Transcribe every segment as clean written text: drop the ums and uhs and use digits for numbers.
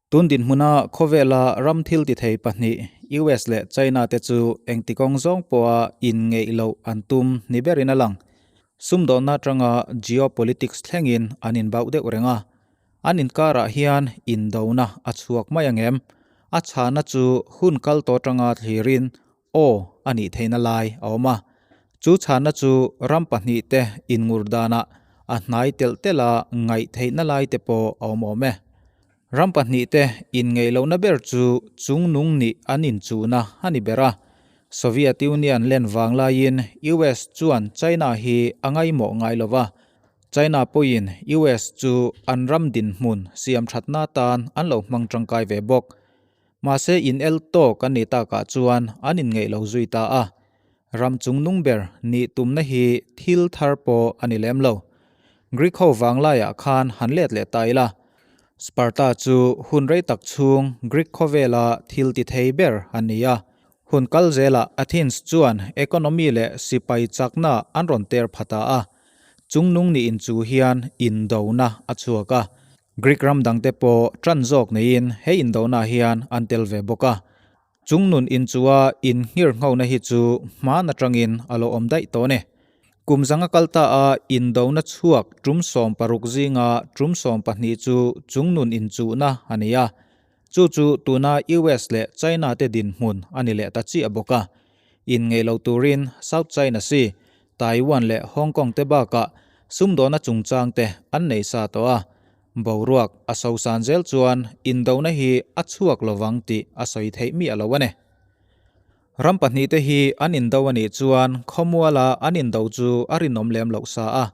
Tun dinhmuna khawvela ram thil ti thei pahnih US leh China te chu engti kawng zawng pawha inngeih loh an tum ni berin a lang. Sumdawnna atanga geopolitics thlengin an inbauh deuh reng a. An inkarah hian indona a chhuak mai ang em? A chhana chu hun kal tawh atanga thlirin aw a nih theihna lai a awm a. Chu chhana chu ram pahnihte inngur danah a hnai telh telh a ngaih theihna lai te pawh a awm awm e. Ram pahnihte inngeih lohna ber chu chungnung nih an inchuhna a ni ber a. Soviet Union len vang laiin US chuan China hi a ngaihmawh ngai lo va. China pawhin US chu an ram dinhmun siam thatna atan an lo hmang tangkai ve bawk. Mahse in el tawk an nih takah chuan an inngeih lo zui ta a. Ram chungnung ber nih tumna hi thil thar pawh a ni lem lo. Greek ho vanglaiah khan han let leh ta ila. Sparta chu hun rei tak chhung Greek khawvela thil ti thei ber an ni a. Hun kal zelah Athens chuan economy leh sipai chakna an rawn ter pha ta a. Chungnung nih inchu hian indona a chhuak a. Greek ram dangte pawh ṭan zawk neiin he indona hian an tel ve bawk a. Chung nun inchua inngir nghona hi chu hman aṭangin a lo awm daih tawh a ni. Kum zanga kal ta a indona chhuak ṭum 60 zinga ṭum 12 chu chung nun inchuhna a ni a. Chu chu tuna US leh China te dinhmun a ni leh ta chiah bawk a. Inngeih lo turin South China Sea, Taiwan leh Hong Kong te bakah sumdawna chungchang te an nei sa tawh a. Boruak a sosan zel chuan indona hi a chhuak lovang tih a sawi theih miah lo a ni. Ram pahnihte hi an indo a nih chuan khawmuala an indo chu a rinawm lem loh sa a,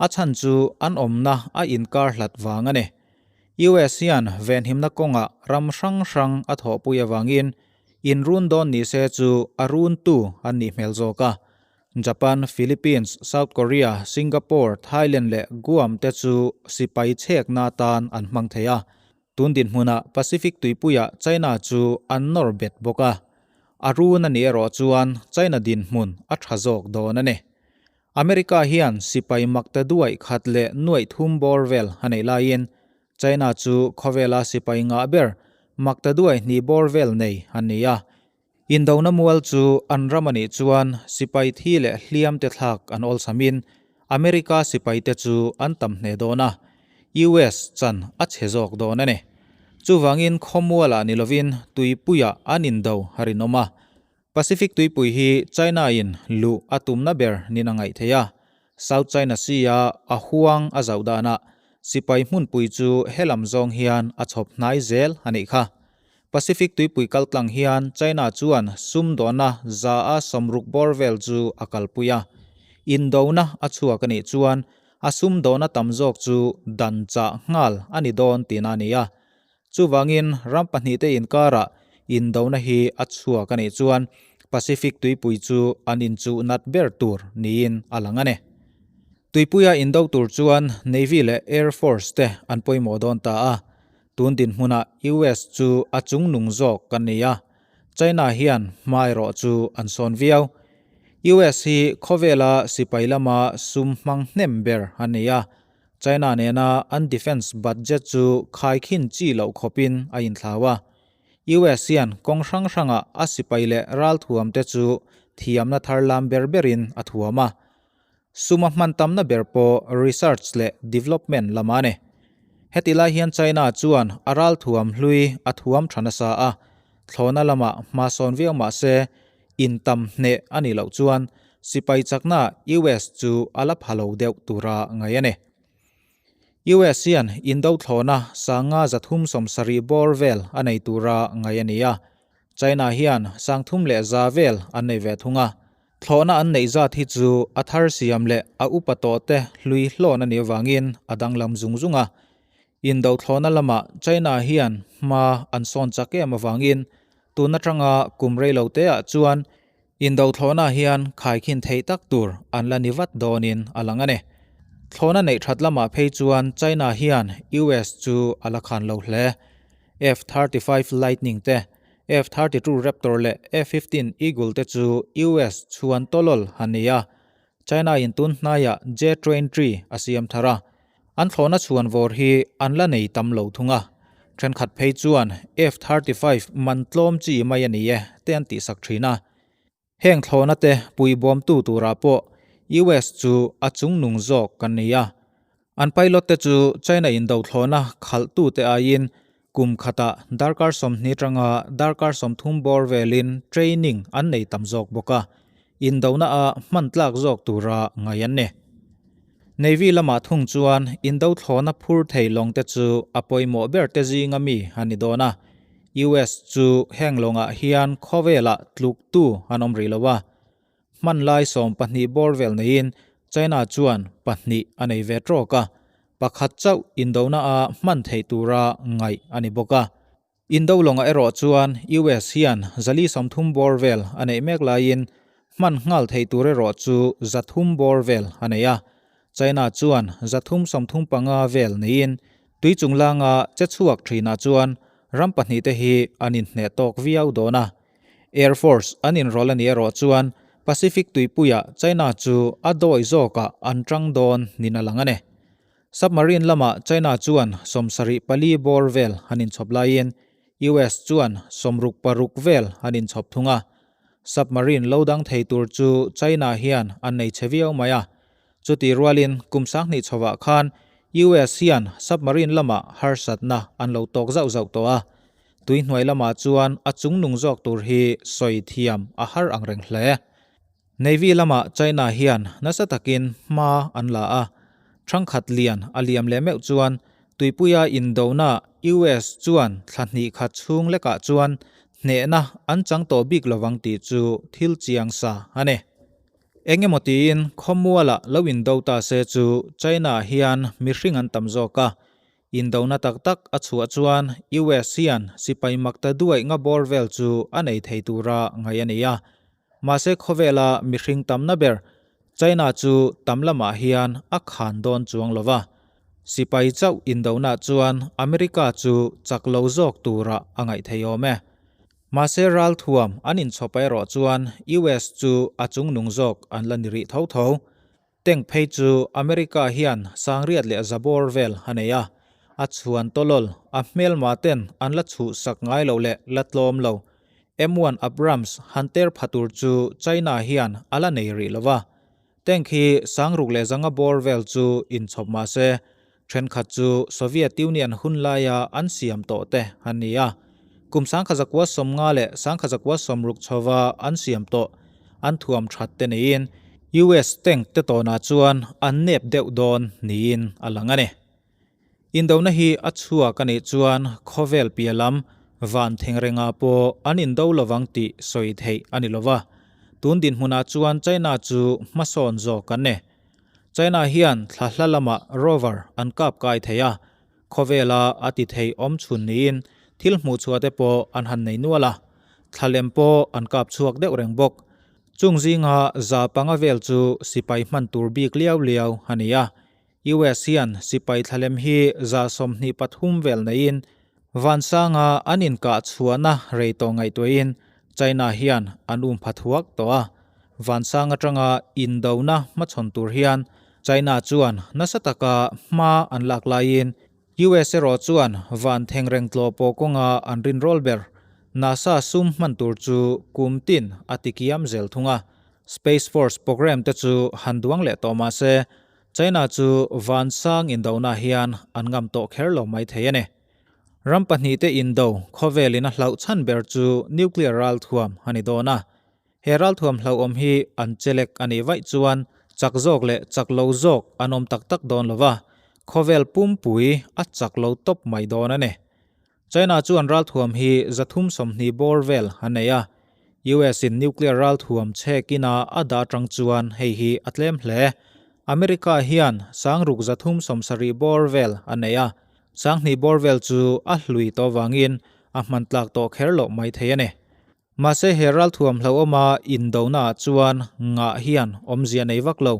a chhan chu an awmna a inkar hlat vang a ni. US hian venhimna kawngah ram hrang hrang a thawhpui avangin inrun dawn ni se chu a runtu an nih hmel zawk a. Japan, Philippines, South Korea, Singapore, Thailand leh Guam te chu sipai chhekna atan an hmang thei a. Tun dinhmunah Pacific tuipuiah China chu an nawr bet bawk a. A run a nih erawh chuan China dinhmun a tha zawk dawn a ni. America hian sipai makta duaih khat leh nuaih thum bawr vel a neih laiin China chu khawvela sipai ngah ber makta duaih hnih bawr vel nei an ni a. Indona mual chu an ram a nih chuan sipai thi leh hliam te thlak an awlsamin America sipai te chu an tam hneh dawn a, US chan a chhe zawk dawn a ni. Chuvangin khawmualah ni lovin tuipuiah an indo a rinawm a. Pacific tuipui hi China-in luh a tumna ber nin a ngaih theih a, South China Sea-a a huang a zauh danah sipai hmunpui chu helam zawng hian a chhawp hnai zel a nih kha. Pacific tuipui kaltlang hian China chuan sumdawna za a 60 bawr vel chu a kalpui a. Indona a chhuak a nih chuan a sumdawna tam zawk chu dan chah nghal a ni dawn tihna a ni a. Chuvangin ram pahnihte inkarah indona hi a chhuak a nih chuan Pacific tuipui chu an inchuh nat ber tur niin a lang a ni. Tuipuia indo tur chuan Navy leh Air Force te an pawimawh dawn ta a. Tun dinhmunah US chu a chungnung zawk kan ni a, China hian hma erawh chu an sawn viau. US hi khawvela sipai lama sum hmang hnem ber a ni a, China nena an defence budget chu khaikhin chi loh khawpin a inthlau a. US hian kawng hrang hrangah a sipai leh ralthuam te chu thiamna thar lam ber berin a thuam a. Suma hman tamna ber pawh research leh development lamah a ni. Heti lai hian China chuan a ralthuam hlui a thuam tha nasa a, thlawhna lamah hma sawn viau mah se intam hneh a nih loh chuan sipai chakna US chu a la pha lo deuh tura ngaih a ni. US hian indo thlawhna sanga 370 bawr vel a nei tura ngaih a ni a, China hian 3100 vel an nei ve thung a. Thlawhna an neih zat hi chu a thar siam leh a upa tawh te hlui hlawn a nih avangin a danglam zung zung a. Indo thlawhna lamah China hian hma an sawn chak em avangin tun atanga kum rei lo te ah chuan indo thlawhna hian khaikhin theih tak tur an la ni vat dawnin a lang a ni. Thlawhna neih that lamah phei chuan China hian US chu a la khan lo hle. F-35 Lightning te, F-32 Raptor leh F-15 Eagle te chu US chhuan tawlawl a ni a, China in tun hnaiah J-23 a siam thar a, an thlawhna chhuan vawr hi an la nei tam lo thung a. Thenkhat phei chuan F-35 man tlawm chi mai a ni e te an tihsak thin a. Heng thlawhna te puibawmtu turah pawh US chu a chungnung zawk kan ni a. An pilot te chu China indo thlawhna khalhtute aiin kum khatah darkar 20 atanga darkar 30 bawr velin training an nei tam zawk bawk a, indona a hman tlak zawk tura ngai an ni. Navy lamah thung chuan indo thlawhna phur thei lawng te chu a pawimawh ber te zinga mi a ni dawn a. US chu heng lawngah hian khawvelah tluktu an awm rih lo a. Hman lai 12 bawr vel neiin China chuan pahnih a nei ve trawk a, pakhat chauh indona a hman theih tura ngaih a ni bawk a. Indo lawngah erawh chuan US hian 430 bawr vel a neih mek laiin hman nghal theih tur erawh chu 300 bawr vel a nei a. China chuan 335 vel neiin tui chunglanga che chhuak thinah chuan ram pahnih te hi an inhneh tawk viau dawn a. Air Force an inrawlh a nih erawh chuan Pacific tuipuiah China chu a dawi zawkah an tang dawn nin a lang a ni. Submarine lamah China chuan 74 bawr vel an inchhawp laiin US chuan 66 vel an inchhawp thung a. Submarine lo dang thei tur chu China hian an nei che viau mai a. Chuti rualin kum 2000 chhovah khan US hian submarine lamah harsatna an lo tawk zauh zauh tawh a. Tui hnuai lamah chuan a chungnung zawk tur hi sawi thiam a har ang reng hle. Navy lamah China hian nasa takin hma an la a, thangkhat lian a liam leh meuh chuan tuipuia indona US chuan thla hnih khat chhung lekah chuan hnehna an chang tawh bik lovang tih chu thil chiang sa a ni. Eng emaw tiin khawmualah lo indo ta se chu China hian mihring an tam zawk a, Indona tak tak a chhuah chuan US hian sipai makta duaih nga bawr vel chu a nei thei tura ngaih a ni a. Mahse khawvela mihring tamna ber China chu tam lamah hian a khan dawn chuang lo va. Sipai chauh indona chuan America chu chak lo zawk tura a ngaih thei awm e. Mahse ralthuam an inchhawp erawh chuan US chu a chungnung zawk an la ni rih tho tho. Tank phei chu America hian sangriat leh zabawr vel a nei a, a chhuan tawlawl, a hmelma ten an la chhuh sak ngai lo leh la tlawm lo. M1 Abrams han ter pha tur chu China hian a la nei rih lo va. Tank hi sangruk leh zanga bawr vel chu inchhawp mah se, thenkhat chu Soviet Union hun laia an siam tawh te an ni a. Kum 1950 leh 1960 chhova an siam tawh an thuam that te neiin US tank te tawnah chuan an nep deuh dawn niin a lang a ni. Indona hi a chhuak a nih chuan khawvel piah lam van thengrenga pawh an indo lovang tih sawi theih a ni lova. Tun dinhmunah chuan China chu hmasawn zawk an ni. China hian thla hla lamah rover an kap kai thei a, khawvela a ti thei awm chhun niin thil hmuh chhuah te pawh an han nei nual a, thla lem pawh an kap chhuak deuh reng bawk. Chung zinga 500 vel chu sipai hman tur bik liau liau a ni a. US hian sipai thla lem hi 123 vel neiin vansanga an inkah chhuahna rei tawh ngaihtuahin China hian an um pha thuak tawh a. Vansang atanga indona hmachhawn tur hian China chuan nasa taka hma an lak laiin US erawh chuan van thengreng tlawh pawh kawnga an rinrawl ber NASA sum hman tur chu kum tin a tikiam zel thung a. Space Force program te chu han duang leh tawh mah se China chu vansang indona hian an ngam tawh kher lo mai thei a ni. Ram pahnih te indo khawvelin a hlauh chhan ber chu nuclear ralthuam a ni dawn a. He ralthuam hlauhawm hi an chelek a nih vaih chuan chak zawk leh chak lo zawk an awm tak tak dawn lo va, khawvel pumpui a chak lo tawp mai dawn a ni. China chuan ralthuam hi 320 bawr vel a nei a, US in nuclear ralthuam chhek ina a dah atang chuan hei hi a tlem hle. America hian 6,370 bawr vel a nei a, 2000 bawr vel chu a hlui tawh vangin a hman tlak tawh kher loh mai thei a ni. Mahse he ralthuam hlauhawma indona ah chuan ngah hian awmzia nei vak lo.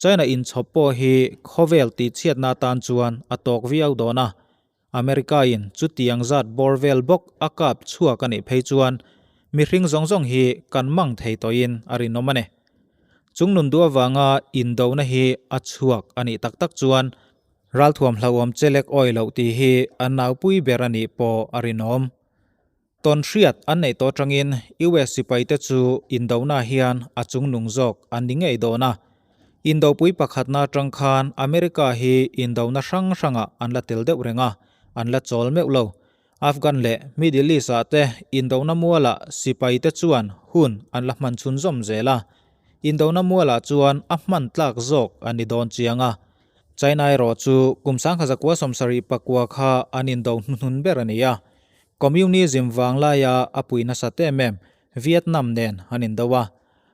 China inchhawp pawh hi khawvel tihchhiatna atan chuan a tawk viau dawn a. America in chutiang zat bawr vel bawk a kap chhuak a nih phei chuan mihring zawng zawng hi kan mang thei tawhin a rinawm a ni. Chung nun duh avanga indona hi a chhuak a nih tak tak chuan. Ralthuam hlauhawm chelek awi loh tih hi an naupui ber a nih pawh a rinawm. Tawn hriat an neih tawh atangin US sipaite chu indona hian a chungnung zawk an ni ngei dawn a. Indopui pakhatna atang khan America hi indona hrang hrangah an la tel deuh reng a, an la chawl meuh lo. Afghan leh Middle East-ah te indona mualah sipaite chuan hun an la hman chhunzawm zel a. Indona mualah chuan a hman tlak zawk an ni dawn chiang a. China erawh chu kum 1974 kha an indo hnuhnun ber a ni a. Communism vanglaia a pui nasat em em Vietnam nen an indo a,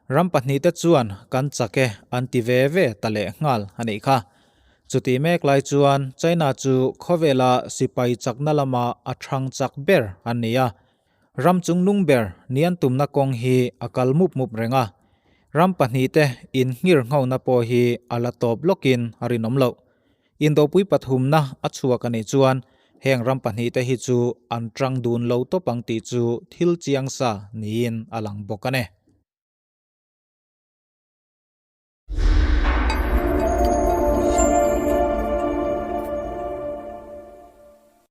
ram pahnihte chuan kan chak e an ti ve ve ta leh nghal a nih kha. Chutih mek lai chuan China chu khawvela sipai chakna lama a thang chak ber an ni a, ram chungnung ber nian tumna kawng hi a kal mup mup reng a, ram pahnihte inngir nghona pawh hi a la tawp lawkin a rinawm loh. Indopui pathumna a chhuak a nih chuan heng ram pahnihte hi chu an tang dun lo tawp ang tih chu thil chiang sa niin a lang bawk a ni.